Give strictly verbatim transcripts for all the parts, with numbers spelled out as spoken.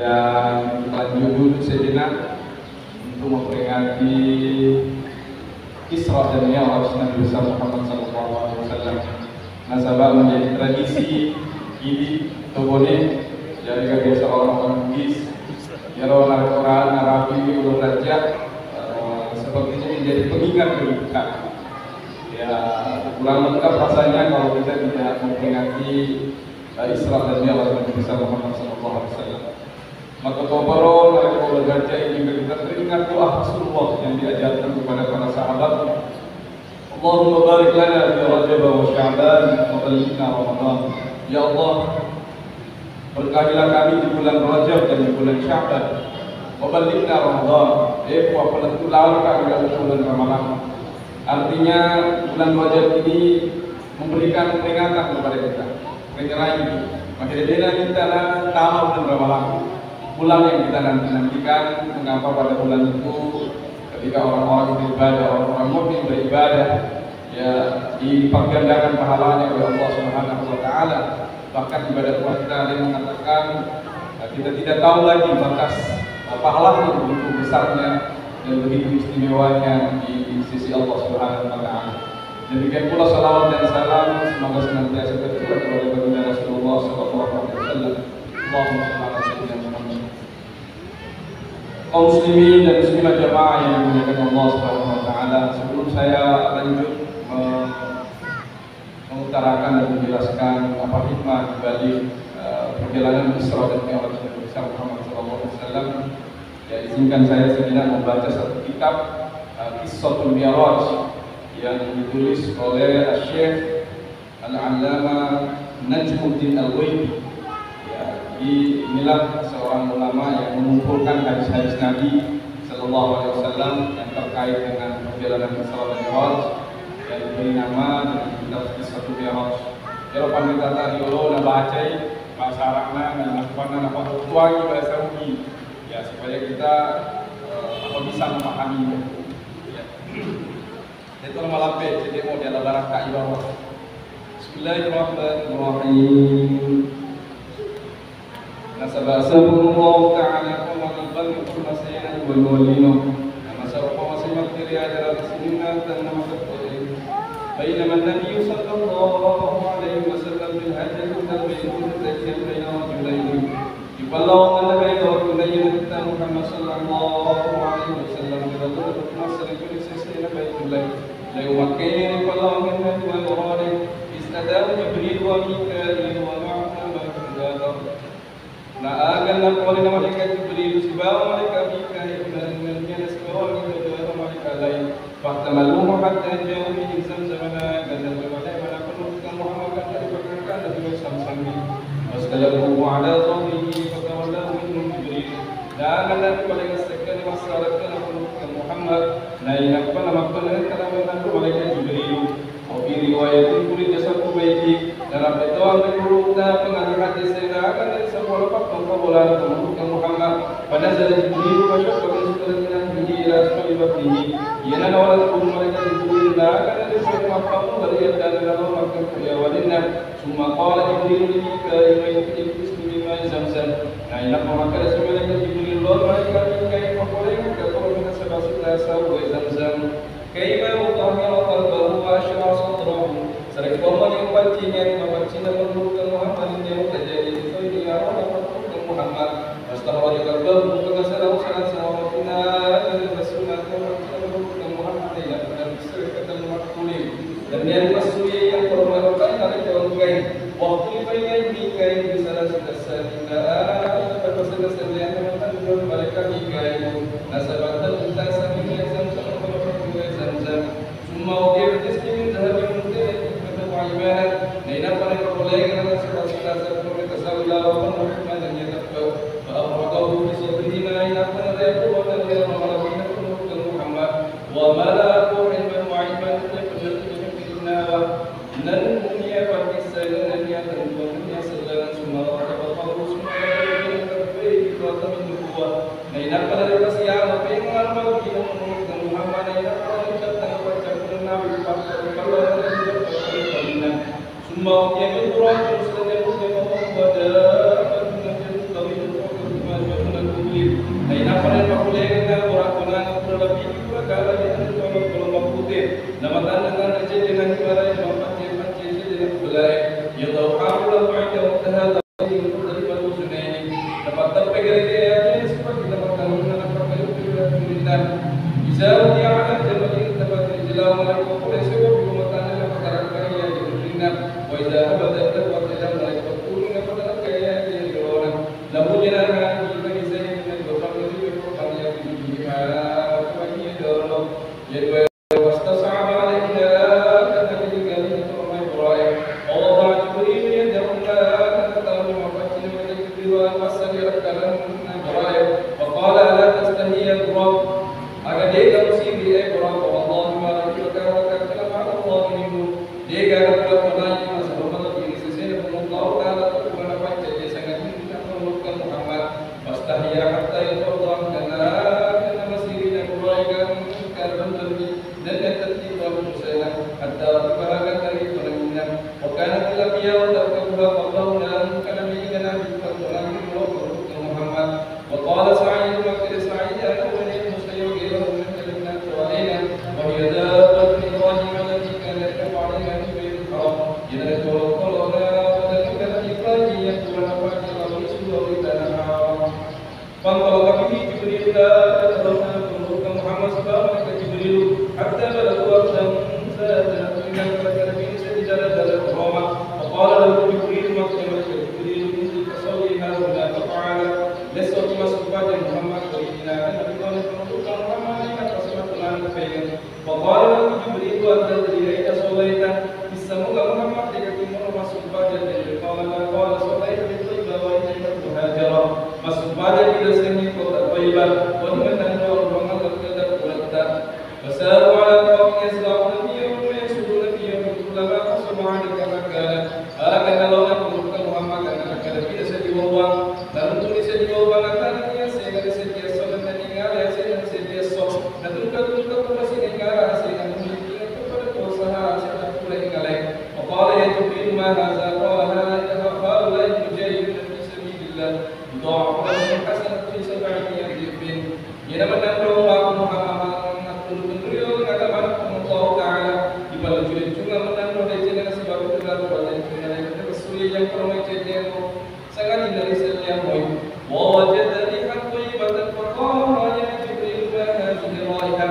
Dan lanjut dulu sejenak untuk memperingati Isra dan Mi'raj Nabi besar Muhammad sallallahu alaihi wasallam. Nasaba menjadi tradisi idi togone, jadi gak biasa orang-orang bis. Jaro Al-Quran Arabi ulun raja, eh, sepertinya menjadi pengingat bagi kita. Ya, kurang lengkap rasanya kalau kita tidak memperingati, eh, Isra dan Mi'raj Nabi besar Muhammad sallallahu alaihi wasallam. Maka toparo narekko ulun raja ini kita teringat doa Rasulullah yang diajarkan kepada para sahabat. Allahumma barik lana fi Rajab wa Sya'ban wa ballighna Ramadan. Ya Allah, berkahilah kami di bulan Rajab dan di bulan Sya'ban. Wa ballighna Ramadan. Eh, wa ballighna Ramadan, bulan Ramadan. Artinya, bulan Rajab ini memberikan peringatan kepada kita. Peringatan ini. Maka dia kita tama bulan Ramadan. Bulan yang kita nanti-nantikan. Mengapa pada bulan itu ketika orang-orang beribadah, orang-orang mukmin beribadah, ya, dipergandakan pahalanya oleh Allah Subhanahu wa Ta'ala. Bahkan ibadah puasa, ada yang mengatakan, eh, kita tidak tahu lagi batas, eh, pahalanya, begitu besarnya dan begitu istimewanya di sisi Allah Subhanahu wa Ta'ala. Demikian pula salawat dan salam semoga senantiasa tercurah kepada baginda Rasulullah sallallahu alaihi wasallam. Allahumma shalli ala sayyidina Muhammad. Kaum muslimin dan muslimat jamaah yang dimuliakan Allah Subhanahu wa Ta'ala, sebelum saya lanjut me- mengutarakan dan menjelaskan apa hikmah di balik, eh, perjalanan Isra dan Mi'raj Nabi besar Muhammad sallallahu alaihi wasallam, ya, izinkan saya sejenak membaca satu kitab, eh, Qissatul Mi'raj yang ditulis oleh Syekh Al-Allamah Najmuddin Al-Waibi. Ya, jadi inilah seorang ulama yang mengumpulkan hadis-hadis Nabi sallallahu alaihi wasallam yang terkait dengan perjalanan Isra dan Mi'raj, yang diberi nama dengan kitab Qissatul Mi'raj. Ero panrita tadi riolo nabacai bahasa Arabna, dan nakupanna napabutuangi bahasa Ugi. Ya, supaya kita, eh, apa, bisa memahaminya. Ya. Itu nama lampe, jadi mau dia barakka ibawa. Bismillahirrahmanirrahim. Nasaba asabahullahu ta'ala qawman yuballighu masayana wa yuwallinu. Nama sarupa masih materi ajaran sininna dan nama ketuai. Bainama Nabi sallallahu alaihi wasallam bil hajjati al-bayyin tajjan baina rajulaini. Ipallawang anna baina rajulaini Nabitta Muhammad sallallahu alaihi wasallam ri lalenna massarikkuni sesena Baitullah. Laiu Makkaini ripallawang anna dua lorone. Istadama Jibril wa Mikail wa ma'ahuma malakun akhar. Na aga napolena malaikat Jibril sibawa malaikat Mikail, na nennia nasibawangi tau dua malaikat lain. Fahtamaluhu hatta ja'u bihim Zamzam, na aga napolena malaikat Jibril Muhammad kan dari perkakaan dari Zamzam ini. Wastalaquhu ala dhahrihi fatawallahu minhum Jibril. Na aga napolena sekali masalah kana Muhammad, na inappa namakkona kana malaikat Jibril. Wa fi riwayatin, kulli jasadu baiti, narapi tawang ri purutta pengaruh hadis sena akan dari sebuah pappang pabola Nabi Muhammad. Fanazala Jibril fa syaqqa min suflatil ardi ila asfali batnihi. Iyana nawala turun malaikat Jibril na akan dari sebuah pappang pabola dari atas dalam makan kuliah walinna. Summa qala Jibril li Mikail, wa in tusqini ma'a Zamzam. Na inappa makkeda si malaikat Jibril, lo malaikat Mikail, mapolengi ka toro minasaba sitasa wae Zamzam. Kaima yutahhira qalbahu wa yashraha sadrahu. Sarekkoamani mapaccingi ati mapaccinna Nabi Muhammad, nyawa tajadi ri toini arona Nabi Muhammad. Fastakhraja qalbahu, faghasala ghuslan sawa, na nafsu na mapaccinna Nabi Muhammad, ila qadar bisri, kata Muhammad kuning. Dan yang masui yang permalukan dari kawan kain. Waktu itu yang Mikail di salah satu sani, na, pada salah satu yang teman-teman mereka Mikail. Nasabatan entah sani yang sama-sama Zamzam. Summa uqiyat ismi min dhahabin mutayyibatin wa imanan. Na inappa napapoleangeng nasaba-, nasaba-, tasawwala wa qanna hikmatan yatafaqqa. Fa afraghahu fi sadrihi, na inappa nariaku wa nariaku Muhammad. Wa mala'ahu ilman wa ilman, ya benar, ya benar. Nan dunia pakisah, nan dunia tentu, dunia sedang, summa tabaqahu, summa tabaqahu, tabaqahu, tabaqahu, tabaqahu. Na inappa nariaku siapa, Patteppe gare-gare iyatu nasippa kita makkalunna napakkalupi ri attunrinna. Iza wudi'a 'alal jamali iltafata rijlahu, narekko pole sewa ri rumah tangga napatarakkai iya ri rinna. Wa iza habata iltafata rijlahu, narekko turunni napatarakkai iya ri riolona. Lahu janahani, fa iza hiya min al-basar, narekko pole iyatu ri rinna, fa hiya darun. Iya dua Fastas'aba 'alaina, kana jadi gali itu Ibrahim. Wa wada'a Jibril yadahu, kana tahu mapaccing wajah Jibril, masa di rakanan Ibrahim. Wa qala, "Ala tastahi ya Ibrahim?" Aga de' kamu siri, eh Ibrahim? Wa wallahi ma ra'aytu laka ahwanan kama ara Allah minhu. De' gaga pura tonai masa Allah di sesena Allah Ta'ala tu pura napaccing sangat ini tak perlukan Muhammad. Fastahya hatta yatawalla, kana kana masirina Ibrahim kana benteng Nenna tettiba Musa, hatta rakibaha, gangkangngi tonanginna. Wa kanat al-anbiya'u tarkabuha qablahu, naengka nabi-nabi pattonangi Muhammad. Wa qala Sa'id, makkeda Sa'id, ana wa Musa, wa ghairuhu, min kalimna wa alaina, wa hiya dabbatun Ibrahim allati kana yarkabu alaiha min Baitil Haram. Iyana ritu olokkolona pada Nabi Ibrahim yang pura napaccing lao ri tana Haram. Fantalaqa bihi Jibril, la tadharuna, pangulutta Muhammad sibawa malaikat Jibril, hatta balagu ardan zata na'im, hingga ke negeri seddi dara-dara terhormat. Faqala lahu Jibril, makkeda malaikat Jibril, "Inzil fasalli hahuna." Faqala, "Lessoki massumpajang Muhammad." Wa inna, dan Nabi Muhammad, pangulutta Muhammad, naik atas mata langit. Faqala lahu Jibril, "Anta tadri aina shallaita?" Issengnga Muhammad, de' gaga kimoro massumpajang ri Thaibah? Qala, "Shallaitu bi Thaibah wa inna imra'atahu Hajarah." Massumpajang ri lalenna kota Thaibah, wa ni mennang onrong lettu'na puratta. Fasaru ala qaumin yazra'una fihim wa yahsuduna fihim kullama hasaba 'adada ma kana. Aga nalaona pangulutta Muhammad, karena kada tidak seddi bawang, lalu tulis seddi bawang, akan dia sehingga seddi esso, dan tinggal ya sehingga seddi esso. Natungka-tungka pura sininggara, sehingga memiliki kepada pengusaha, sehingga pura inggalai. Wa qala ya Jibril, ma hadza? Qala, haula'i mujahiduna fi sabilillah, yudha'afu lahumul hasanatu li sab'imi'ati dhifin. Iyana mennang ro ummaku Muhammad, mattunru-tunrui ri agama Allahu Ta'ala, dipallucu-lucungang mennang ro decenna nasibatu, dipallucu-lucungang mennang ro decenna nasibatu, dipallucu-lucungang mennang ro decenna nasibatu. Sangadinna ri selliang moi. Wa wajada rihan thayyibatan faqala ya Jibril, ma hadhihi raiha?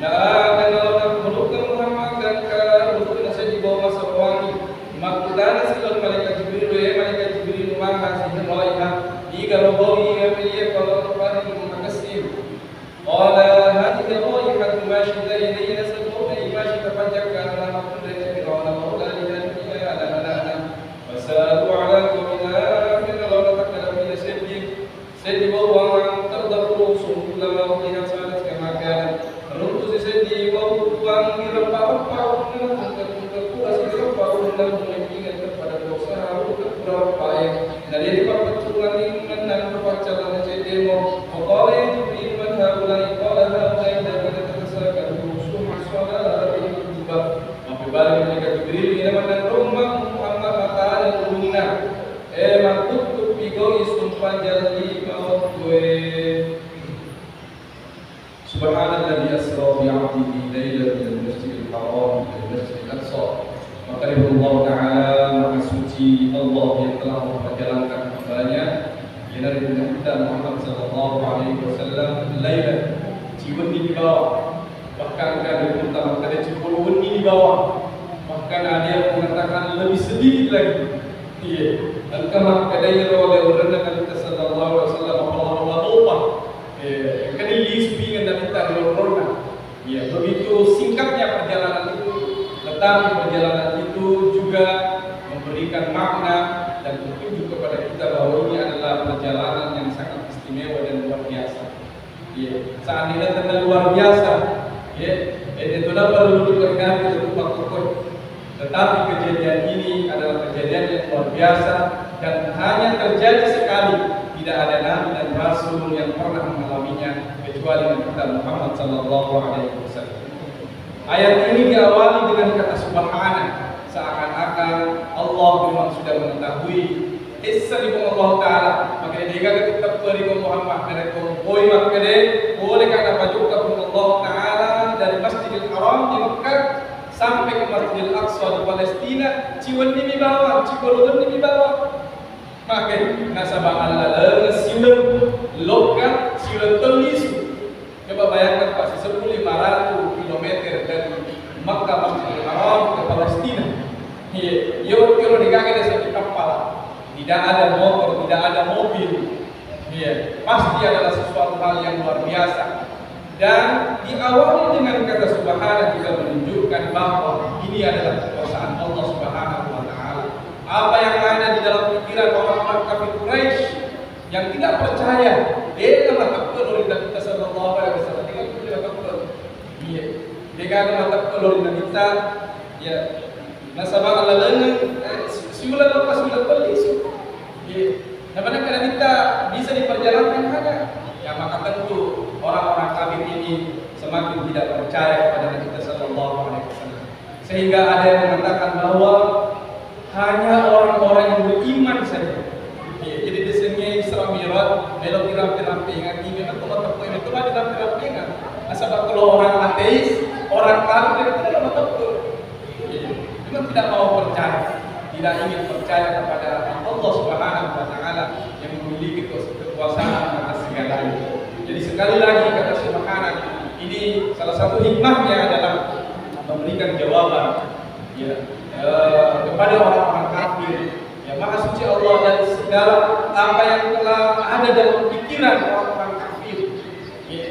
Naengka nalaona pangulutta Muhammad gangka ruttuna seddi bawang massaroangi. Makkutanasi lao ri malaikat Jibril, "Ya malaikat Jibril, ma hadhihi raiha? Niga ro bau iya, iya, kalau paling makessing?" Qala, hadhihi raihatu ma ashtaha ilaihi, nasaba bau mashi tapanjakka ana makkunrai Firauna, wa ala aliha dunya, ana-ana'na. Fasaru ala qaumin akharin, laona takkadapi seddi, seddi bawang, tadhhabu ru'usuhum kullama utiya sa'alat kama kanat. Runtusi seddi bawang, ireppa-reppa ulunna, tungke-tungke pura sireppa ulunna, mengingin kepada dosa, ulunna pura reppae. Nadia ripappettunganni mennang ro paccallanna ceddemo. Faqala ya Jibril, man haula'i? Qala, haula'i alladhina tatasakalu ru'usuhum as-salata bihim al-jubah. Mappebali malaikat Jibril, iyana mennang ro ummaku Muhammad matana ulunna, e, makkuttu pigau'i sumpajang lima wattue. Subhanalladzi asra bi 'abdihi lailan minal masjidil haram ilal masjidil aqsa. Maka Allah Ta'ala, maha suci Allah yang telah memperjalankan hambanya, iyanaritu Nabitta Muhammad sallallahu alaihi wasallam, lailan, ci wenni nibawa. Bahkan ada yang mengatakan makkeda cipolo wenni nibawa. Bahkan ada yang mengatakan lebih sedikit lagi. Iya, engka makkedairo leorenna Nabitta sallallahu alaihi wasallam, apa lama topa. Eh, engkani lisu bingeng Nabitta ri onronna. Ya, begitu singkatnya perjalanan itu, tetapi perjalanan itu juga memberikan makna dan petunjuk kepada kita bahwa ini adalah perjalanan yang sangat istimewa dan luar biasa. Ya, seandainya tenna luar biasa, ya, itu perlu diperingati untuk waktu. Tetapi kejadian ini adalah kejadian yang luar biasa dan hanya terjadi sekali. Tidak ada nabi dan rasul yang pernah mengalaminya kecuali Nabi kita Muhammad sallallahu alaihi wasallam. Ayat ini diawali dengan kata subhana, seakan-akan Allah memang sudah mengetahui. Essa ri Puang Allah Ta'ala, makanya degaga tetteppa ri Muhammad, narekko poi makkeda, boleh kada pajokka Puang Allah Ta'ala dari Masjidil Haram di Mekah, sampai ke Masjidil Aqsa di Palestina, ciwenni mi bawang, cikolongenni mi bawang. Maka nasaba allaleng siuleng lokka, siuleng tellisu. Coba bayangkan, Pak, sisebbu lima ratus kilometer dari Makkah, Masjidil Haram, ke Palestina. Iya, iya, waktu itu degaga desa di kapal. Tidak ada motor, tidak ada mobil. Iya, pasti adalah sesuatu hal yang luar biasa. Dan diawali dengan kata subhana juga menunjukkan bahwa ini adalah kekuasaan Allah Subhanahu wa Ta'ala. Apa yang ada di dalam pikiran orang-orang kafir Quraisy yang tidak percaya, de'na mateppe' lao ri Nabitta sallallahu alaihi wasallam, de'na mateppe'. Iya. De'na mateppe' lao ri Nabitta, ya. Nasaba allalengeng, eh, si-, siuleng apa, siuleng tellisu. Iya. Nah, mana karena kita bisa diperjalankan, ada. Ya, maka tentu orang-orang kafir ini semakin tidak percaya kepada Nabitta sallallahu alaihi wasallam. Sehingga ada yang mengatakan bahwa hanya orang-orang yang beriman saja. Iya, jadi di sini Isra Mi'raj, melo dirampe-rampengeng, memang teman-teman itu mah dirampe-rampengeng. Nasaba kalau orang ateis, orang kafir itu tidak mateppe'. Iya, memang tidak mau percaya, tidak ingin percaya kepada Allah Subhanahu wa Ta'ala yang memiliki kekuasaan atas segalanya. Jadi sekali lagi kata subhana ini salah satu hikmahnya adalah memberikan jawaban, ya, eh, kepada orang-orang kafir. Ya, Maha Suci Allah dari segala apa yang telah ada dalam pikiran orang-orang kafir. Ya.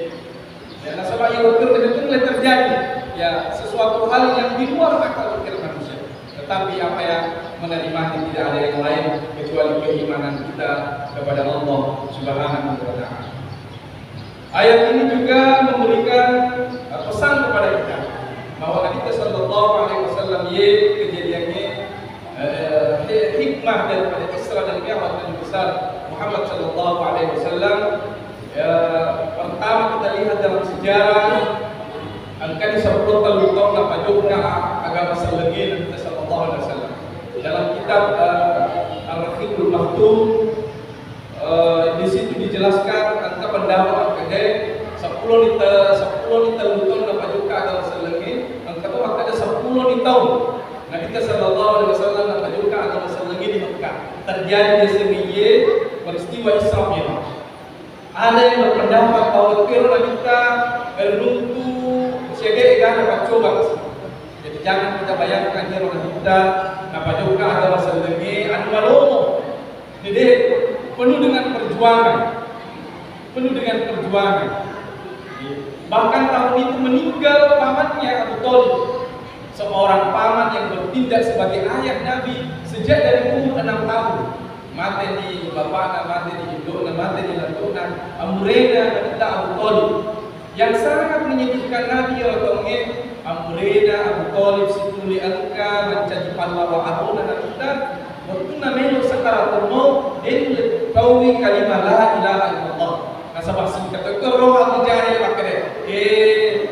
Ya, nasaba iya waktu itu mulai terjadi, ya, sesuatu hal yang di luar akal pikir manusia. Tetapi apa yang menerimanya tidak ada yang lain kecuali keimanan kita kepada Allah Subhanahu wa Ta'ala. Ayat ini juga memberikan, eh, pesan kepada kita bahwa Nabi sallallahu alaihi wasallam, ye, kejadiannya, eh, hi-, hikmah daripada Isra dan Mi'raj Nabi besar Muhammad sallallahu alaihi wasallam. Ya, pertama kita lihat dalam sejarah, engkani seppulo tellu taung napajokka agama sellengnge Nabi sallallahu alaihi wasallam. Dalam kitab, eh, Ar-Rahiqul Maktum, eh, di situ dijelaskan engka pendapat makkeda seppulo ni te-, seppulo ni tellu taung napajokka agama sellengnge, engka to makkeda seppulo ni taung Nabi sallallahu alaihi wasallam napajokka agama sellengnge di Mekah. Terjadi di sini ye peristiwa Isra Mi'raj. Ada yang berpendapat bahwa kero Nabitta runtu siaga egana paccoba. Jadi jangan kita bayangkan ero Nabitta napajokka agama sellengnge anu malomo. Jadi penuh dengan perjuangan. Penuh dengan perjuangan. Bahkan tahun itu meninggal pamannya Abu Thalib. Seorang paman yang bertindak sebagai ayah Nabi sejak dari umur enam tahun. Mate ni bapakna, mate ni indokna, mate ni lantokna, amurena Nabitta Abu Thalib. Yang sangat menyedihkan Nabi, ya Allah, amurena Abu Thalib situli engka mancaji pallawa arona Nabitta, wettunna melo sakaratul maut, de' lettuwi kalima la ilaha illallah. Nasaba singkat to ro Abu Jahal makkeda, eh,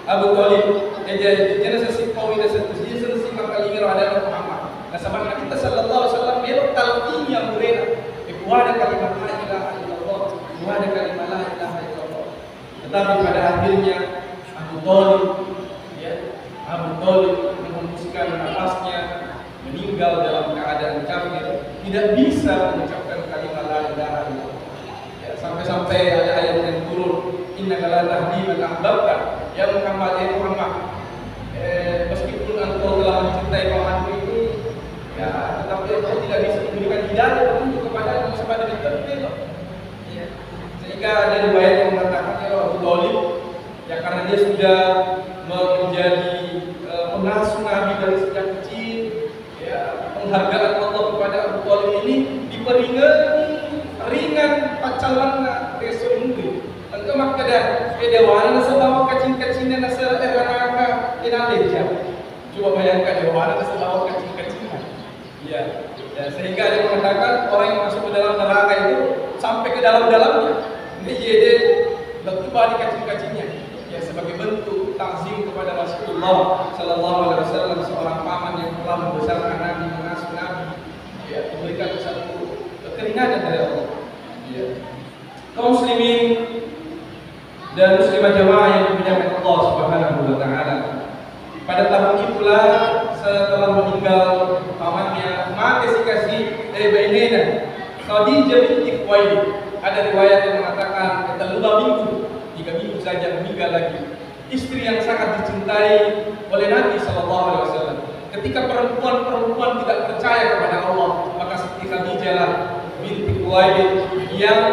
Abu Thalib, eh, jadi, jadi sesi kau ini sesi, sesi makkeda ro ada Muhammad. Nasaba Nabitta sallallahu alaihi wasallam melo talqini amurena, eh, kuada kalima la ilaha illallah, kuada kalima la ilaha illallah. Tetapi pada akhirnya Abu Thalib, ya, Abu Thalib menghembuskan nafasnya, meninggal dalam keadaan kafir, tidak bisa mengucapkan kalimat la ilaha illallah. Ya, sampai-sampai ada ayat yang turun, "Innaka la tahdi man ahbabta." Ya Muhammad, ya Muhammad, eh, meskipun engkau telah mencintai pamanmu ini, ya, tetapi engkau tidak bisa memberikan hidayah petunjuk kepada, kepada Nabi. Iya. Sehingga ada riwayat yang mengatakan, ya, Abu Thalib, ya, karena dia sudah menjadi, eh, pengasuh Nabi dari sejak kecil, ya, penghargaan Allah kepada Abu Thalib ini diperingati ringan pacalanna reso muri. Engka makkeda, eh, dewana nasaba kacing-kacingna nasa-, eh, ranaka, eh, naleja. Coba bayangkan, dewana nasaba kacing-kacingna. Iya. Ya, sehingga ada yang mengatakan orang yang masuk ke dalam neraka itu sampai ke dalam-dalamnya. Ini jadi lettu bali kacing-kacingnya. Ya, sebagai bentuk takzim kepada Rasulullah sallallahu alaihi wasallam, seorang paman yang telah membesarkan Nabi, mengasuh Nabi. Ya, memberikan satu keringanan dari Allah. Iya. Kaum muslimin dan muslimah jamaah yang dimuliakan Allah Subhanahu wa Ta'ala. Pada tahun itulah, setelah meninggal pamannya, mate sikasi, eh, bainena. Khadijah binti Khuwailid, ada riwayat yang mengatakan, "Keteluba minggu, tiga minggu saja meninggal lagi." Istri yang sangat dicintai oleh Nabi Shallallahu Alaihi Wasallam. Ketika perempuan-perempuan tidak percaya kepada Allah, maka Siti Khadijah lah binti Khuwailid yang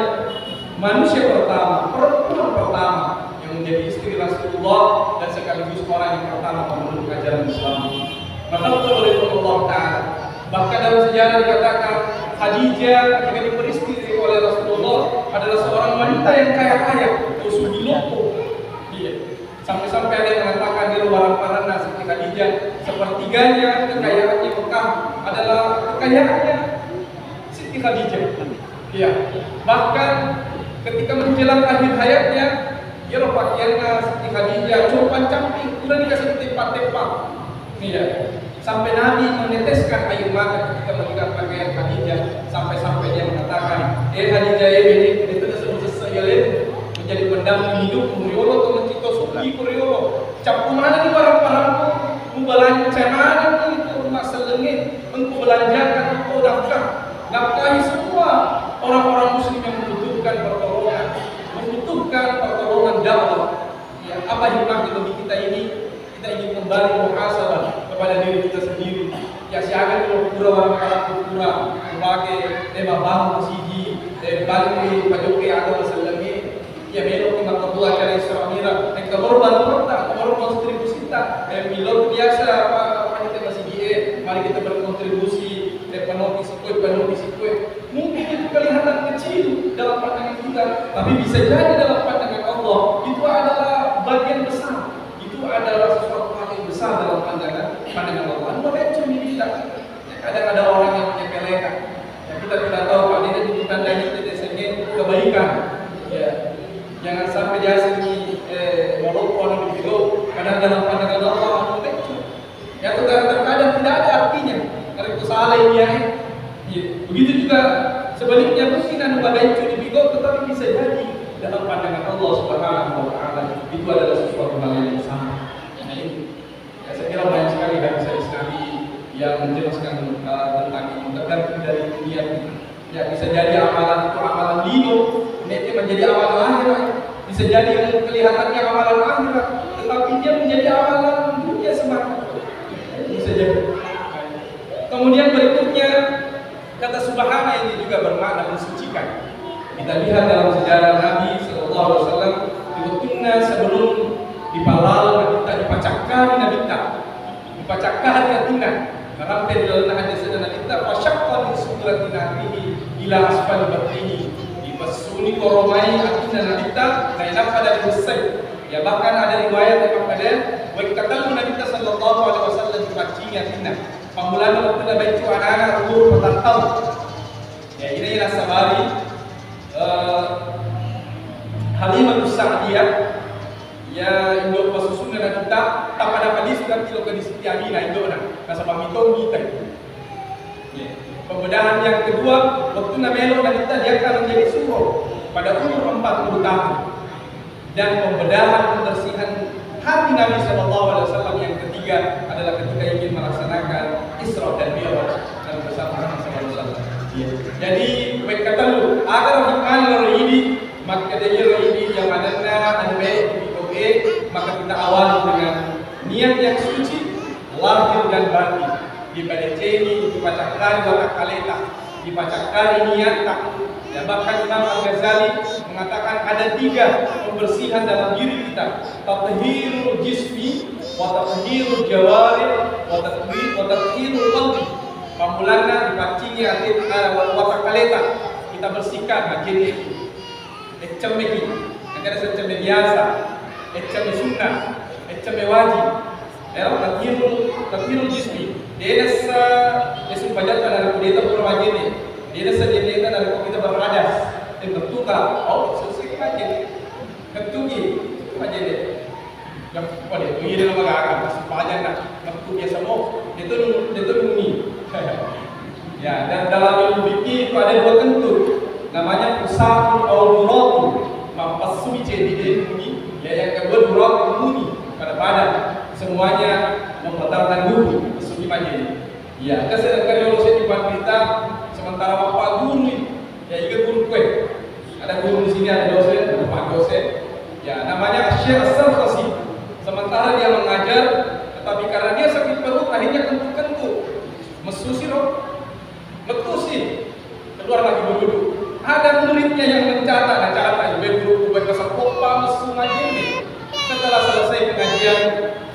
manusia pertama, perempuan pertama yang menjadi istri Rasulullah dan sekaligus orang yang pertama memeluk ajaran Islam. Maka oleh Allah Ta'ala. Bahkan dalam sejarah dikatakan Khadijah ketika diperistri oleh Rasulullah adalah seorang wanita yang kaya raya, Usudiloko. Iya. Sampai-sampai ada yang mengatakan di luar paranna Siti Khadijah sepertiganya kekayaannya Mekah adalah kekayaannya Siti Khadijah. Iya. Bahkan ketika menjelang akhir hayatnya, dia lo pakaiannya Siti Khadijah, cuma pancampi, udah dikasih tempat-tempat. Iya. Sampai Nabi meneteskan air mata ketika melihat pakaian Khadijah, sampai-sampai dia mengatakan, "Eh Khadijah, eh bene, itu sudah selesai ya, menjadi pendamping hidupmu, riolo atau mencito suki, riolo. Cappu mana di barang-barangku, mubalanca mana itu rumah selenge, engkau belanjakan, engkau nafkah, nafkahi semua orang-orang muslim yang membutuhkan pertolongan, membutuhkan pertolongan dakwah." Ya, apa hikmah bagi kita ini? Kita ingin kembali muhasabah kepada diri kita sendiri. Ya, siaga dulu pura orang para pura, sebagai tema bangun siji, eh, balik di pajoki atau selenge. Ya, melo kita kedua cara Isra Mi'raj. Eh, kalau baru kota, kalau kontribusi kita, eh, milo biasa apa, apa kita masih, eh, mari kita berkontribusi, eh, penuh isi kue, penuh isi kue. Mungkin itu kelihatan kecil dalam pandangan kita, tapi bisa jadi dalam pandangan Allah itu adalah bagian besar. Itu adalah sesuatu hal yang besar dalam pandangan pandangan Allah. Anu baca ini kita. Ya, kadang ada orang yang menyepelekan. Ya, kita tidak tahu, Pak, ini bukan dari kita sehingga kebaikan. Ya. Jangan sampai dia sini, eh, walaupun orang itu, kadang dalam pandangan Allah, anu baca. Ya, terkadang, terkadang tidak ada artinya. Karena itu salah ini ya. Iya. Begitu juga sebaliknya, mungkin anu babencu di bigo, tetapi bisa jadi dalam pandangan Allah Subhanahu wa Ta'ala itu adalah sesuatu hal yang sama. Nah, ini. Ya, saya kira banyak sekali hadis-hadis Nabi yang menjelaskan, eh, tentang ini, tergantung dari niat kita. Ya, bisa jadi amalan itu amalan lino, nanti menjadi amalan akhirat. Bisa jadi yang kelihatannya amalan akhirat, tetapi dia menjadi amalan dunia semata. Bisa jadi. Kemudian berikutnya, kata subhana ini juga bermakna mensucikan. Kita lihat dalam sejarah Nabi Shallallahu Alaihi Wasallam, di waktunna sebelum dipalalo Nabi, dipacakkari Nabi, dipacakkari Nabi, Narampe ri lalenna hadis Nabitta, "Fasyaqqa min sudrati na'lihi ila asfali batnihi." Dipessuni koromai atinna Nabitta, nainappa pada dibessai. Ya, bahkan ada riwayat yang makkeda, wekka tellu Nabitta sallallahu alaihi wasallam dipaccingi atinna. Pammulana wettunna baiccu anana umur patang taung. Ya, ina ina sabari, eh, Halimatus Sa'diyah, ya, indo pasusunna Nabitta, tappa napadisi tapi lo kedisi tiamina indona, nasaba mitong mitai. Ya. Pembedahan yang kedua, waktu namelo Nabitta dia akan menjadi suruh pada umur empat puluh tahun. Dan pembedahan pembersihan hati Nabi Shallallahu Alaihi Wasallam yang ketiga adalah ketika ingin melaksanakan Isra dan Mi'raj dan bersama Nabi Shallallahu Alaihi Wasallam. Ya. Jadi, wekka tellu, aga rohingkani ro idi, makkeda ro idi yang adanna anu bae di P O E, maka kita awali dengan niat yang suci, lahir dan batin. Dipadecengi, dipacakkari watakkaleta, dipacakkari niatta. Ya, bahkan Imam Al-Ghazali mengatakan ada tiga pembersihan dalam diri kita. Tathhirul jismi, wa tathhirul jawarih, wa tathhir-, wa tathhirul qalbi. Pammulanna dipaccingi ati, eh, watakkaleta. Kita bersihkan hajine. Eccemmeki, engka naseng cemme biasa, eccemme sunnah, eccemme wajib. Ero tathhirul, tathhirul jismi. De nassa, eh, sumpajatta narekko de tapura majene. De nassa jenena narekko kita berhadas. Eh, bettuka, oh, selesai majene. Bettuki, majene. Yang pada itu iya dalam agama, sempajanna. Waktu biasa mo, itu, itu nuni. Ya, dan dalam ilmu fikih itu ada dua kentut. Namanya fusaqun au duratun. Mappessui ceddi de muni. Ya, yang kedua duratun muni. Pada-pada. Semuanya membatalkan wudu. Pessui majene. Ya, kasih kariolo saya di kita sementara bapak guru Sini ada dosen, ada Pak dosen. Ya, namanya Syekh As-Sarkhasi. Sementara dia mengajar, tetapi karena dia sakit perut, akhirnya kentut-kentut. Messu siro. Betul sih. Keluar lagi berwudu. Ada muridnya yang mencatat, nah, catat, "Ibu guru, baik kesepoppa messu majenne." Setelah selesai pengajian,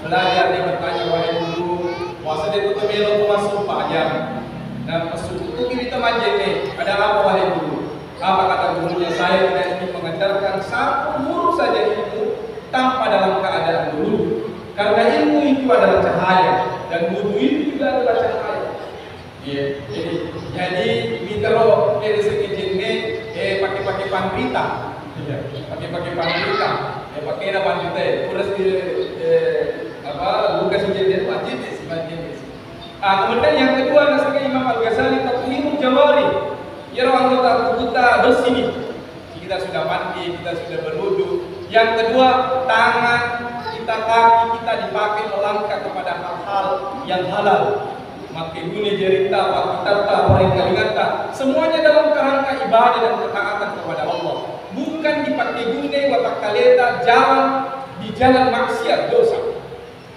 belajar dia bertanya, "Wahai guru, puasa dia tuh kemelo masuk Pak Jam." Dan messu itu kita majenne, "Ada apa, wahai guru?" Apa kata gurunya? "Saya tidak ingin mengajarkan satu huruf saja ilmu tanpa dalam keadaan berwudu. Karena ilmu itu adalah cahaya, dan wudu itu juga adalah cahaya." Iya, jadi, jadi mitero, eh, sini jenne, eh, pakai-pakai panrita. Iya, pakai-pakai panrita. Ya, pakai na panrita, ya. Terus di, eh, apa, buka si jenne, wajib sih, wajib sih. Ah, kemudian yang kedua, nasabnya Imam Al-Ghazali, tathhirul jawari. Iyaro anggota tubuhta bersih nih. Kita sudah mandi, kita sudah berwudu. Yang kedua, tangan kita, kaki kita dipakai melangkah kepada hal-hal yang halal. Makkeguna jaritta, pakkitatta, parengkalingatta, semuanya dalam kerangka ibadah dan ketaatan kepada Allah. Bukan dipakkeguna watakkaleta jalan di jalan maksiat, dosa.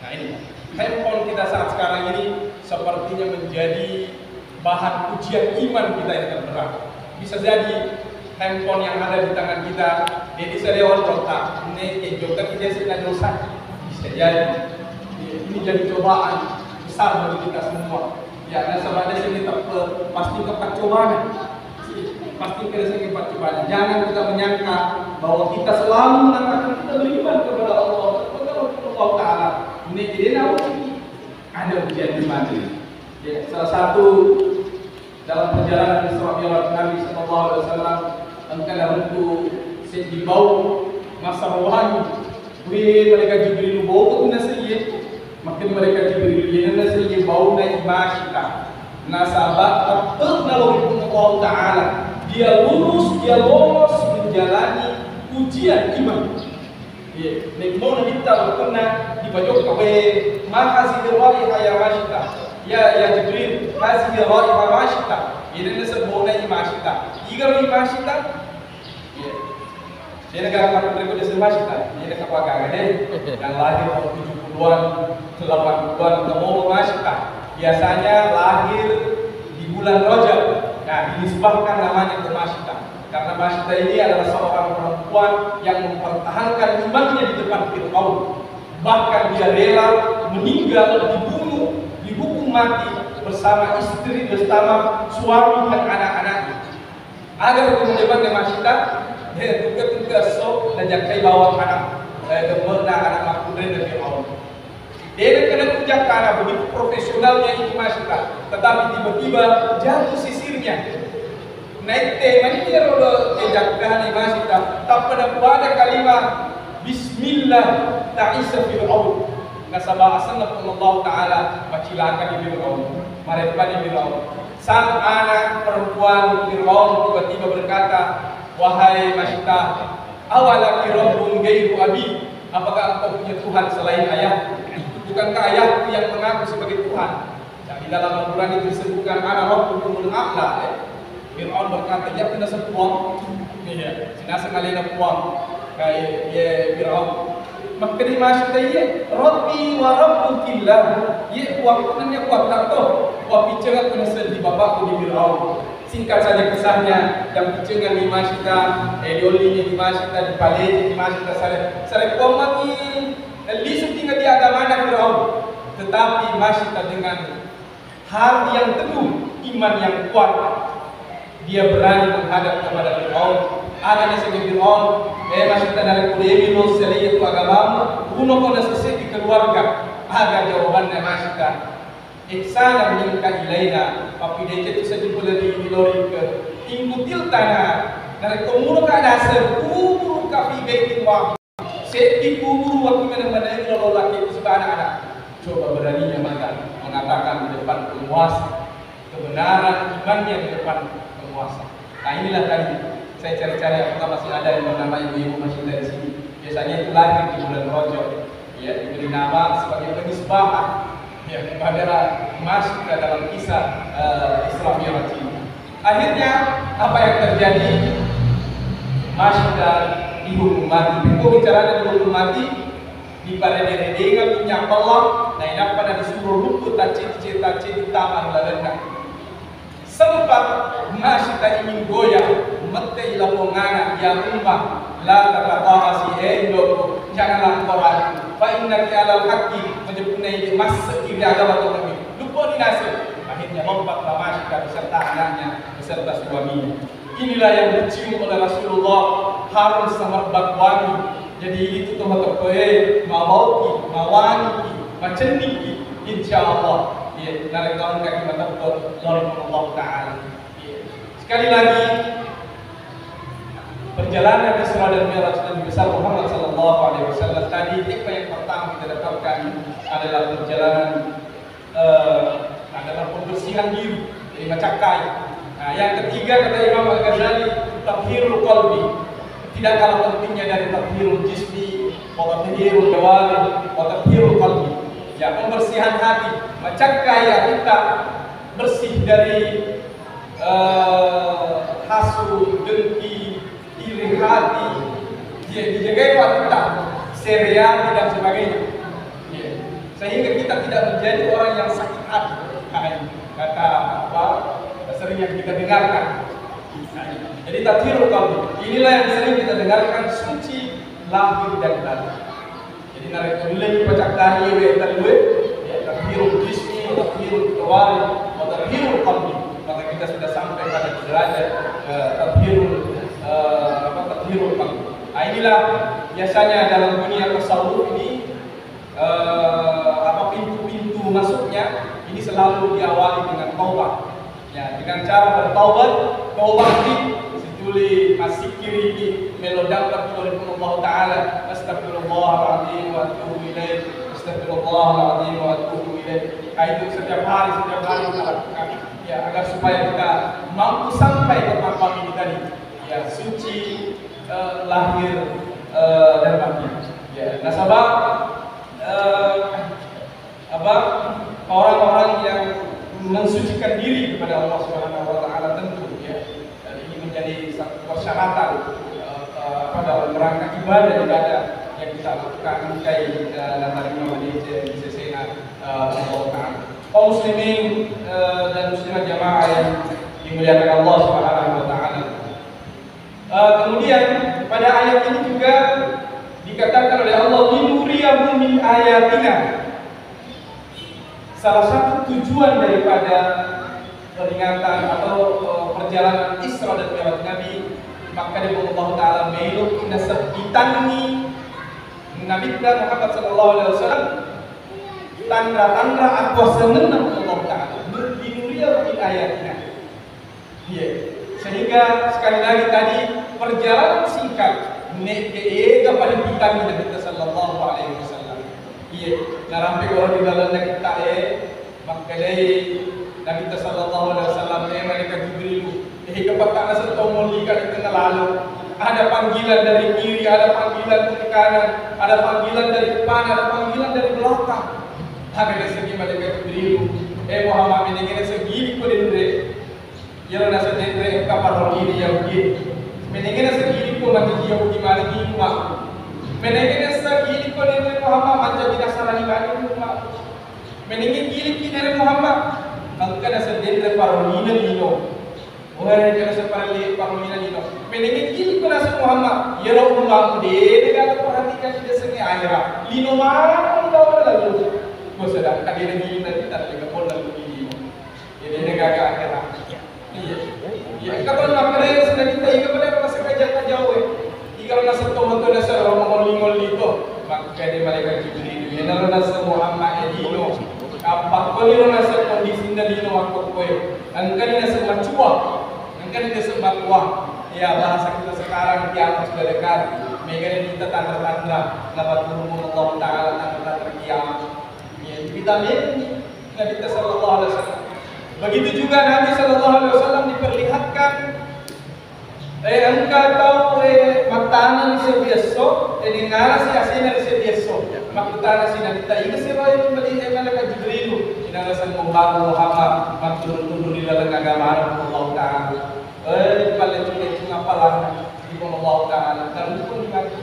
Nah, ini handphone kita saat sekarang ini sepertinya menjadi bahan ujian iman kita yang terberat. Bisa jadi handphone yang ada di tangan kita, jadi saya lewat kota, ini kejokan kita sudah dosa. Bisa jadi. Ini jadi cobaan besar bagi kita semua. Ya, nasaba de sini teppe, pasti kepaccobana. Pasti kena sini paccobana. Jangan kita menyangka bahwa kita selalu mengatakan kita beriman kepada Allah, kepada Allah Ta'ala. Ini jadi namun ada ujian iman. Ya, salah satu dalam perjalanan Isra Mi'raj Nabi sallallahu alaihi wasallam, engka narentu seddi bau masarwani. Wé, Malaékat Jibril, bau ko tu naseiye? Makkeda Malaékat Jibril, iyanana seiye bauna Imashita. Nasaba tette'na lao ri Puang Allah Ta'ala. Dia lulus, dia lolos menjalani ujian iman. Iya, nek mau Nabitta wettunna dipajokka, wé, ma hazihi raiha ya Mashita? Ya, ya Jibril, hazihi raiha Mashita. Iyanana seuwa bauna Imashita. Igaro Imashita? Iya. Dia negara takut berikut di Mashita. Dia negara apa gaga deh. Yang lahir tahun tujuh puluhan, delapan puluhan, ke mau Mashita. Biasanya lahir di bulan Rajab. Nah, dinisbahkan namanya ke Mashita. Karena Mashita ini adalah seorang perempuan yang mempertahankan imannya di depan Fir'aun. Bahkan dia rela meninggal, dibunuh, dihukum mati bersama istri, bersama suami dan anak-anaknya. Aga tu malebanna Mashita, eh, tungke-tungke esso najakkai bawang anak, eh, gemme'na anak makkunrainna Fir'aun. Dena kena kujakkana begitu profesionalnya ini Mashita, tetapi tiba-tiba jatuh sisirnya. Naitte mani ro jakkana Mashita, tappa napuada kalimah, "Bismillah, ta'isa Fir'aun." Nasaba asenna Puang Allah Ta'ala macilakani Fir'aun, marebbani Fir'aun. Sang anak perempuan Fir'aun tiba-tiba berkata, "Wahai Mashita, awalaki rabbun ghairu abi? Apakah engkau punya Tuhan selain ayah? Bukankah ayahku yang mengaku sebagai Tuhan?" Nah, di dalam Al-Quran itu disebutkan, "Ana rabbukumul a'la," ya. Fir'aun berkata, "Iya, kena sepuang." Iya, sinaseng alena puang. Kayak, iya, Fir'aun. Makkeda Mashita, "Iya, Rabbi wa Rabbukillah." Iya, puang, nanya puang tak tahu. Wah, piccengakku naseng di bapakku di Fir'aun. Singkat saja kisahnya, yang piccengan ni Mashita, eh, diolli ni Mashita, dipalece ni Mashita, sare, sare pomaki, eh, lisu tinggal di agamana Fir'aun. Tetapi Mashita dengan hati yang teguh, iman yang kuat, dia berani menghadap kepada Fir'aun. Ada di sini Fir'aun, eh, Mashita, narekko de'mi lo seleya tu agamamu, bunuh kau nasese di keluarga. Ada jawabannya Mashita. Ihsanan minka ilaina, pappideceng tu seddi pole ri, ri lorike. In qutiltana, narekko muroka naseng, quburka fi baitin wahid. Seddi kuburu waktu mana-mana itu lo laki itu sebagai anak-anak. Coba beraninya maka mengatakan di depan penguasa kebenaran imannya di depan penguasa. Nah, inilah tadi saya cari-cari apakah masih ada yang bernama ibu-ibu Mashita di sini. Biasanya itu lahir di bulan Rajab, ya, diberi nama sebagai penisbahan, ya, kepada Mashita dalam kisah, eh, Isra Mi'raj ini. Akhirnya apa yang terjadi? Masyita dihukum mati. Pekko bicarana dihukum mati, diparede-redengeng minyak pellang, nainappa na disuro lukku taccedi-taccedi tama ri lalenna. Sempat masyita iming goyang, mette ilapongana, ya ummah, la taqata'asi, eh, indokku, janganlah engkau ragu. Fa innaki alal haqqi, majeppunna idi masseki ri agama tauhid. Luppo dinaseng. Akhirnya lompat masyita beserta anaknya, beserta suaminya. Inilah yang dicium oleh Rasulullah, harum semerbak wangi. Jadi itu tuh mateppe'e, mabauki, mawangiki, macenniki, insya Allah. Iya, narekko engkaki mateppe', Allah Ta'ala. Iya. Sekali lagi, perjalanan Isra dan Mi'raj Nabi besar Muhammad sallallahu alaihi wasallam tadi, tema yang pertama kita dapatkan adalah perjalanan eh, adalah pembersihan diri, jadi macakkai. Nah, yang ketiga kata Imam Al-Ghazali, tathhirul qalbi. Tidak kalah pentingnya dari tathhirul jismi, wa tathhirul jawarih, wa tathhirul qalbi. Ya, pembersihan hati, macakkai hatitta bersih dari eh, hasud, dengki, iri hati, dia dijagai hatitta, seriati dan sebagainya. Ya. Sehingga kita tidak menjadi orang yang sakit hati. Nah, ini kata apa sering yang kita dengarkan. Nah, ini. Jadi tathhirul qalbi. Inilah yang sering kita dengarkan, suci lahir dan batin. Jadi narekko ulleni pacakkai we tellue, ya, tathhirul jismi, wa tathhirul jawarih, wa tathhirul qalbi, maka kita sudah sampai pada derajat eh, tathhirul eh, apa tathhirul qalbi. Nah, inilah biasanya dalam dunia tasawuf ini eh, apa pintu-pintu masuknya ini selalu diawali dengan taubat. Ya, dengan cara bertaubat, taubat ki, situli massikkiri ki, melo dampeng ki oleh Allah Ta'ala. Astagfirullahaladzim wa atubu ilaih. Astagfirullahaladzim wa atubu ilaih. Nah, itu setiap hari, setiap hari kita lakukan. Ya, agar supaya kita mampu sampai ke maqam ini tadi. Ya, suci eh, lahir eh, dan batin. Ya, nasaba eh, apa orang-orang yang mensucikan diri kepada Allah Subhanahu wa taala tentu, ya. Dan ini menjadi satu persyaratan eh, eh, apa dalam rangka ibadah-ibadah yang kita lakukan kai eh, natarima manece di sesena eh, Allah Ta'ala. Kaum muslimin eh, dan muslimat jamaah yang dimuliakan Allah Subhanahu wa taala. Eh, kemudian pada ayat ini juga dikatakan oleh Allah, "Linuriyahu min ayatina." Salah satu tujuan daripada peringatan atau eh, perjalanan Isra dan Mi'raj Nabi, maka Allah Ta'ala melo nasebbitangi Nabi Muhammad sallallahu alaihi wasallam tanra-tanra akuasangenna Allah Ta'ala. Linuriyahu min ayatina. Iya. Sehingga sekali lagi tadi perjalanan singkat nekke ega pada pitangi Nabi sallallahu alaihi wasallam. Iya. Narampe orang di dalam kita eh makkedai Nabi sallallahu alaihi wasallam eh malaikat Jibril eh kepattana setto molika di tengah lalu. Ada panggilan dari kiri, ada panggilan dari kanan, ada panggilan dari depan, ada panggilan dari belakang. Tapi dari segi malaikat Jibril, eh Muhammad ini kena segi ko denre. Iyaro nasengnge engka parolini Yahudi. Menengnge nasengngi ko mati Yahudi manengngi Umar. Menengnge nasengngi ko denre Muhammad mancaji Nasrani manengngi Umar. Menengnge gilikki denre Muhammad. Engka nasengnge denre parolina lino. Wah, engka nasengnge parolli parolina lino. Menengnge gilikko naseng Muhammad. Iyaro Umar dede gaga perhatikan di desengnge akhirat. Lino maneng di bawah lalu. Ko sedangkan dede gilik kita dede gaga pola lino. Jadi ini gaga akhirat. Iya. Iya, kapan makanya sudah kita ingat pada masa kerja Jawa. Jika lo nasab tomat tu dasar orang ngoli-ngoli tu, maka dia malaikat Jibril. Ini lo nasab Muhammad Edino. Apa kau ni lo nasab kondisi Edino aku kue? Engkau ni nasab macua. Engkau ni nasab macua. Ya bahasa kita sekarang kiamat sudah dekat. Mega kita tanda-tanda. Lepas turun Allah Taala tanda-tanda kiamat. Ya, kita ni Nabi sallallahu alaihi wasallam. Begitu juga Nabi sallallahu alaihi wasallam diperlihatkan eh engka tau eh mattana ri seddiesso, eh dengngana si asena ri seddiesso. Makkutana si Nabi ta ina siro eh mali eh malaikat Jibril. Inana sanggumbang Muhammad matturun-turun di dalam agama Allah Ta'ala. Eh paling cuma apalagi Allahu Ta'ala, dan hukum di mati.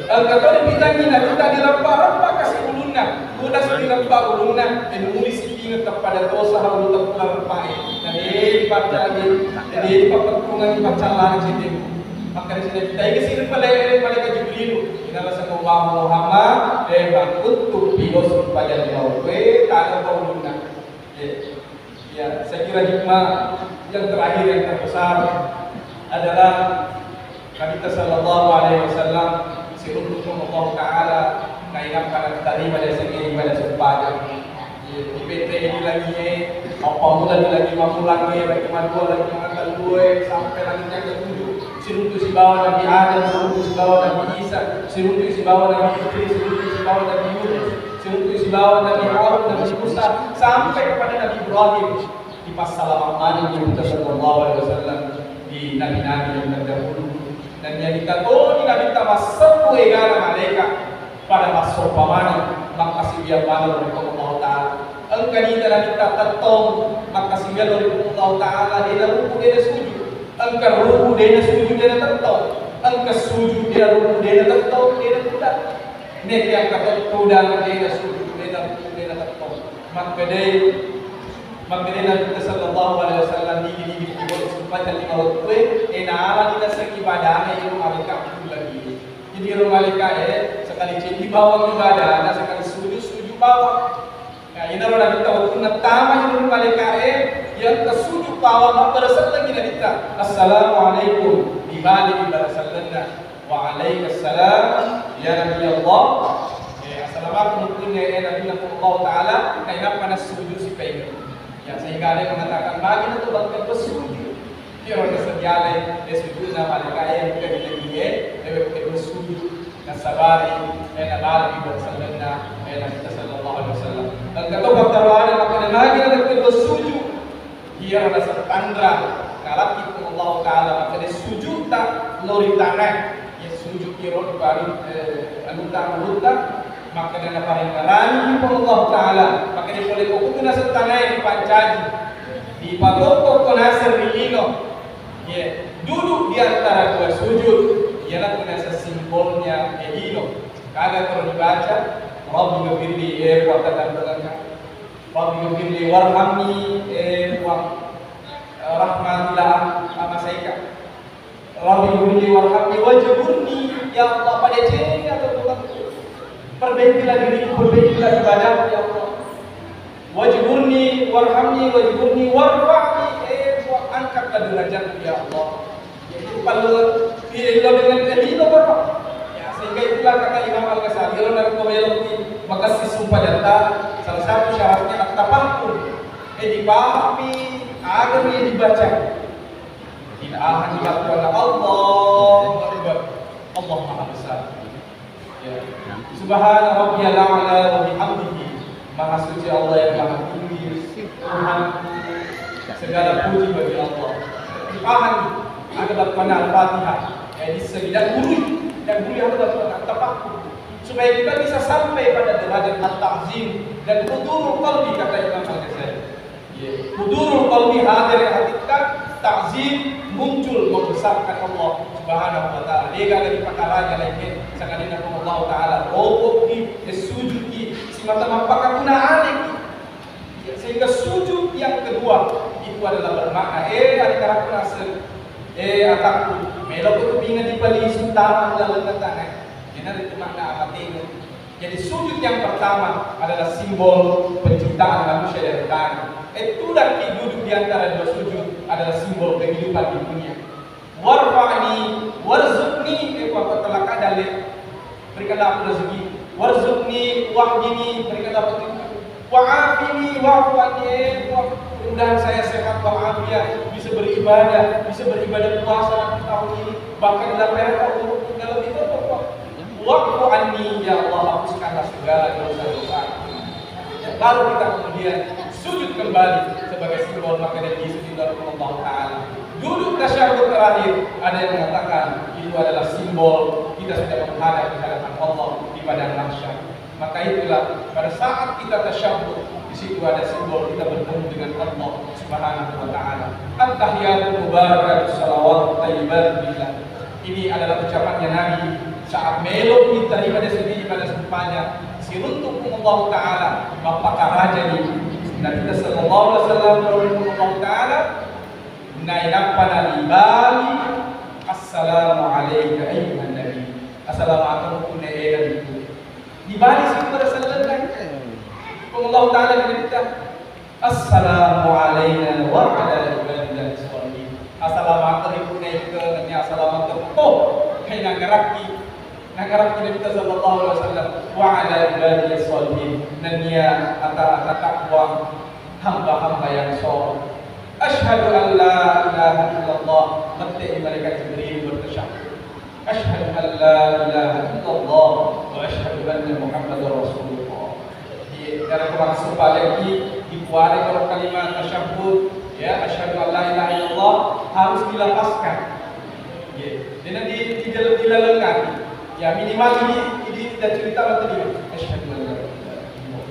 Engka to dipitangi Nabitta dirempa-rempa kasi ulunna, kuda si dirempa ulunna, e, muli si pinge kepada tosa ulu teppa rempae. Dan e, dipaccalai, dan e, dipapettungangi paccalana cedde. Maka di sini kita ini sini pale-, malaikat Jibril. Inna la sallallahu Muhammad, e, bang kuttu pilos pajal mau, e, tana ulunna. E. Ya, saya kira hikmah yang terakhir yang terbesar adalah Nabi sallallahu alaihi wasallam siruntu'na Allah Ta'ala nainappa tarima dari segi ibadah sempajang. Ya, di P T I di lagi, apa mula di lagi, mamulang, lagi madua, lagi mangkal dua, sampai lagi yang ketujuh. Siruntu sibawa Nabi Adam, siruntu sibawa Nabi Isa, siruntu sibawa Nabi Idris, siruntu sibawa Nabi Yunus, siruntu sibawa Nabi Harun, Nabi Musa, sampai kepada Nabi Ibrahim. Dipassalama maneng Nabi sallallahu alaihi wasallam di nabi-nabi yang terdahulu. Dan yang kita toni Nabi tamassebu egana malaikat pada massompa maneng, makkasiwiang maneng ri Allah Ta'ala. Engka nita Nabi tatettong, makkasiwiang ri Allah Ta'ala, dena ruku, dena sujud. Engka ruku, dena sujud, dena tettong. Engka sujud, dena ruku, dena tettong, dena tudang. Neti angka tettong, dena sujud, dena ruku, dena tettong. Makkedai, makkedai Nabi sallallahu alaihi wasallam, nigi-nigi tiwong sempajang lima wettue, e, naalani naseng ibadana iyaro malaika lagi. Jadi iyaro malaika e, sekali ceddi bawang ibadana, sekali sujud, sujud bawang. Ya, inaro Nabi ta wettunna tama iyaro malaika e, yang ke sujud bawang, mabbarasellengi Nabi ta, "Assalamualaikum," dibali ibarasellenna. Waalaikumsalam, ya Nabi Allah. Eh, assalamualaikum, eh, Nabi Allah Ta'ala, nainappa nasujud sipainge. Ya, sehingga ada yang mengatakan, "Bagi itu bangkai bersujud." Ya, orang kesediaan, eh, sujudna malaikat, eh, bukan di lagi, eh, eh, bukan bersujud. Nasabari, eh, nabari di bersallenna, eh, Nabi sallallahu alaihi wasallam. Dan kata Bapak Taruhana, maka dia lagi ada kedua sujud. Iyaro naseng tanra, nalappi Puang Allahu Ta'ala, makkeda sujudta lao ri tanae. Iya sujud iyaro dipari, eh, anutta, anutta, makkeda naparengngerani Puang Allahu Ta'ala, makkeda pole ko kutu naseng tanae dipancaji, dipatokko ko naseng ri lino. Iya, duduk di antara dua sujud, iyanatu naseng simbolnya, eh, lino. Kaga kalau dibaca, Rabbi ghafirli, eh, Puang, tadampengengnga. Rabbi ghafirli warhamni, eh, Puang, eh, rahmatilah, ah, masaika. Rabbi ghafirli warhamni wajburni, ya Allah, padecengi atau Tuhan. Perbaikilah diriku, perbaikilah ibadahku, ya Allah. Wajburni warhamni wajburni warfa'ni, eh, Puang, angkatlah derajatku, ya Allah. Jadi, perlu diiringi dengan ilmu, Bapak. Ya, sehingga itulah kata Imam Al-Ghazali, kalau dari pemilik di Bekasi Sumpah Jata, salah satu syaratnya at-tafahum. Eh, dipahami, agar dia dibaca. Tidak akan dilakukan. Allahu Akbar. Allah Maha Besar. Ya. Subhana rabbiyal a'la wa bihamdihi. Maha suci Allah yang maha tinggi. Tuhan, segala puji bagi Allah. Dipahami, ada bab mana Al-Fatihah. Ya, di segi dan guru, dan guru yang ada bab mana tafahum. Supaya kita bisa sampai pada derajat at-ta'zim dan hudurul qalbi, kata Imam Al-Ghazali. Hudurul qalbi, hadir hatitta, ta'zim, muncul membesarkan Allah Subhanahu wa Ta'ala. Degaga dipakaraja lainna, sangadinna Allah Ta'ala, rokokki, eh, sujudki, simata mappakaguna aleki. Ya, sehingga sujud yang kedua itu adalah bermakna, eh, ada karakter, eh, atakku, melo ko tu pinga dipalisu tama dalam katana. Jadi itu makna apa tengok. Jadi, sujud yang pertama adalah simbol penciptaan manusia dari tanah. Eh, tudakki duduk di antara dua sujud adalah simbol kehidupan di dunia. Warfa'ni, warzuqni, eh, Puang, telah keadaan, berikanlah aku rezeki. Warzuqni, wahdini, berikanlah petunjuk. Wa'afini, wa'fu anni, eh, Puang, mudah-mudahan saya sehat walafiat, bisa beribadah, bisa beribadah puasa di tahun ini, bahkan dalam dalam itu, Puang. Wa'fu anni, ya Allah, hapuskanlah segala dosa-dosa. Ya, baru kita kemudian sujud kembali sebagai simbol, maka dari sujud Allah Ta'ala. Duduk tasyahud terakhir, ada yang mengatakan itu adalah simbol kita sudah menghadap di hadapan Allah di padang mahsyar. Maka itulah pada saat kita tasyahud, di situ ada simbol kita bertemu dengan Allah Subhanahu wa Ta'ala. At-tahiyyatul mubarakatuh salawatut thayyibatu lillah. Ini adalah ucapannya Nabi saat melo diterima dari sini ibadah sumpahnya. Siruntuk Allah Ta'ala, mappakarajani Nabi sallallahu alaihi wasallam, Allah Ta'ala, nainappa nalibali, "Assalamu alaika ayyuhan nabi." Assalamualaikum, kunna ena itu. Dibali sih pada sallallahu alaihi wasallam. Allah Ta'ala berkata, "Assalamu alaina wa ala ibadillah sholihin." Assalamualaikum naikka, nanya assalamualaikum. Oh, hai nagarakki. Nagarakki Nabi sallallahu alaihi wasallam. "Wa ala ibadillah sholihin." Nanya ata-ata takwa hamba-hamba yang soleh. "Asyhadu an la ilaha illallah." Mette malaikat Jibril bertasyahud. "Asyhadu an la ilaha illallah wa asyhadu anna Muhammadar Rasulullah." Jadi, dalam kurang sumpah lagi, dipuare kalau kalimat tasyahud, ya, "Asyhadu an la ilaha illallah" harus dilafazkan. Ya, dan di, di dalam, di dalam hati. Ya, minimal ini, ini kita cerita atau tidak? "Asyhadu an la ilaha illallah."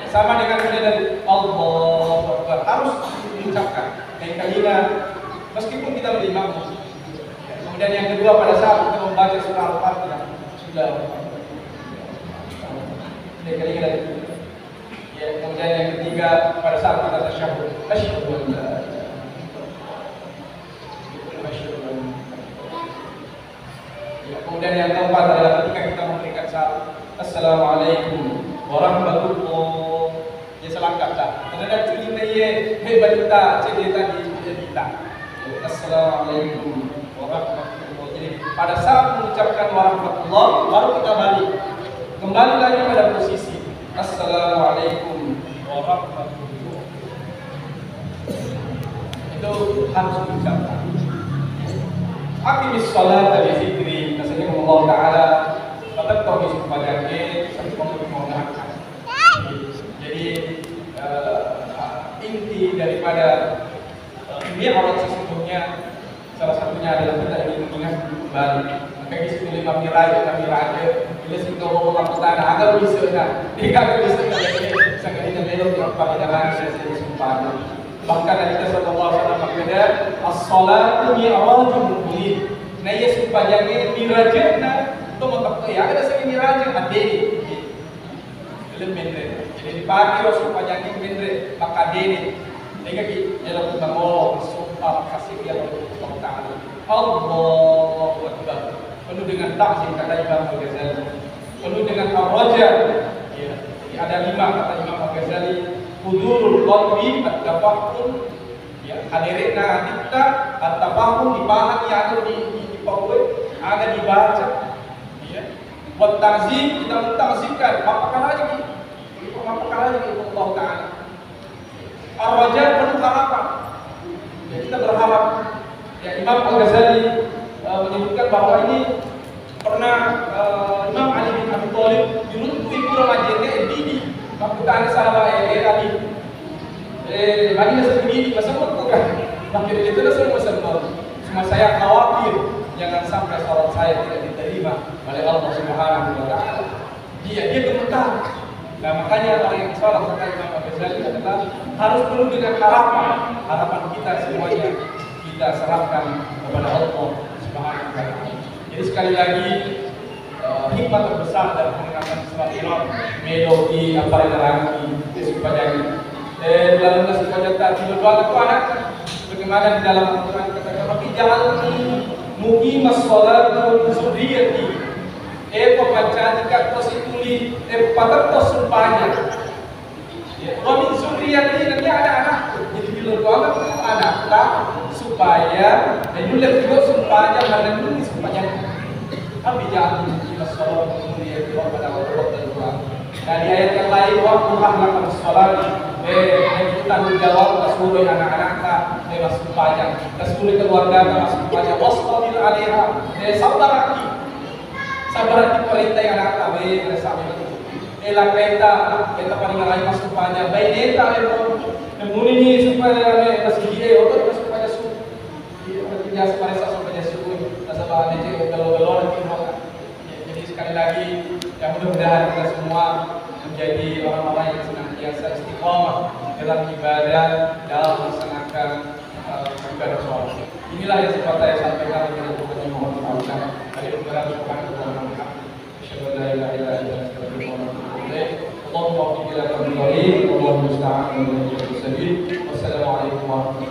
Sama dengan kita dari Allahu Akbar. Harus diucapkan. Yang kelima, meskipun kita berlima. Kemudian yang kedua, pada saat kita membaca surah Al-Fatihah, sudah. Yang kelima dari itu. Ya, kemudian yang ketiga, pada saat kita tasyahud, "Asyhadu an la ilaha illallah." Asyhadu an la ilaha illallah. Ya, kemudian yang keempat adalah ketika kita memberikan salam, "Assalamualaikum warahmatullah." Ya, selangkah dah. Karena dah curi na iye, hei, balita, cek dia tadi, dia kita. Ya, "Assalamualaikum warahmatullah." Jadi, pada saat mengucapkan warahmatullah, baru kita balik. Kembali lagi pada posisi. "Assalamualaikum warahmatullah." Itu harus diucapkan. "Aqimis sholata li dzikri." Maksudnya Allah Ta'ala, tetap kau di sempajannya, sampai kau mau neraka. Jadi, eh, inti daripada Mi'raj sesungguhnya salah satunya adalah kita ingin mengingat kembali. Maka di situ lima mirai, lima miraja, bila sehingga Allah berkata, "Ada bisa dah, tidak ada bisa dah." Sekali dan elok yang pada lagi saya sumpah. Bahkan Nabi sallallahu alaihi wasallam bersabda, "As-salatu mi'rajul mu'min." Nah, iya sumpah jangan mirajna, itu mau tak ya ada sekali miraj ada ini. Gelem menre. Jadi dipake ro sumpajangngé menre, makkedéné. Dégaki, iyaro mangolo sumpah makkaséddi ro Allah Ta'ala. Allahu Akbar. Penuh dengan takzim, kata Imam Al-Ghazali. Penuh dengan ar-raja. Ya. Jadi ada lima kata Imam Al-Ghazali. Hudurul qalbi, at-tafahhum, ya, hadéré'na atitta, at-tafahhum, dipahami aga di, di, dipaué, aga dibaca. Ya. Wat ta'zim, kita mentakzimkan, mappakalajiki. Mappakalajiki Allah Ta'ala. Ar-raja penuh harapan. Ya, kita berharap. Ya, Imam Al-Ghazali, eh, menyebutkan bahwa ini pernah, eh, Imam Ali bin Abi Thalib diruntu'i pura majjénné, eh, didi. Makkutana sahabat, eh, eh, Ali. Eh, magi naseng didi, masemmeng ko kan? Makkeda itu naseng masemmeng. Cuma saya khawatir jangan sampai salat saya tidak diterima oleh Allah Subhanahu wa Ta'ala. Dia, dia gemetar. Nah, makanya orang yang salat, kata Imam Al-Ghazali, adalah harus penuh dengan harapan. Harapan kita semuanya kita serahkan kepada Allah Subhanahu wa Ta'ala. Jadi, sekali lagi, eh, hikmah terbesar dari peringatan Isra Mi'raj, melo ki apa yang terangki, itu supaya, eh, dalam supaya tak tiba-tiba itu anak, bagaimana di dalam Al-Quran katakan, "Rabbi ja'alni muqimas sholati wa min dzurriyyati." Eh, papancajika ko situli, eh, patetto sumpanya. Ya, wa min dzurriyyati, nanti ada anakku. Jadi, bila doa itu anakta supaya, eh, nulle juga sumpanya, menenungi sumpanya. Tapi jangan kita sholat kemudian doa pada waktu berdoa. Dan di ayat yang lain, "Wa'mur ahlaka bis-sholati." Eh, itu tanggung jawab, kita suruh anak-anakta, eh, massumpanya. Kita suruh keluarga, massumpanya. "Wastabir alaiha." Eh, sabar aki. Sabar aki perintah yang anakta, eh, pada saat itu. Eh, lakkaita, eh, taparingarai massumpanya. Baineta, eh, nemuni ni supaya, eh, masigi, eh, oto massumpanya su. Iya, berarti biasa pada saat sumpanya su. Nasaba ada je, gelo-gelo nanti mau. Ya, jadi sekali lagi, ya mudah-mudahan kita semua menjadi orang-orang yang senantiasa istiqomah dalam ibadah, dalam melaksanakan Bukan soal. Inilah yang sempat saya sampaikan, lebih dan kurangnya mohon dimaafkan. Akhirul kalam, subhanakallahumma wa bihamdik, asyhadu an la ilaha illa anta, astaghfiruka wa atubu ilaik. Allahumma waffiq ila aqwamit thariq, Allahumma musta'an wa ilaika sabil. Wassalamualaikum warahmatullahi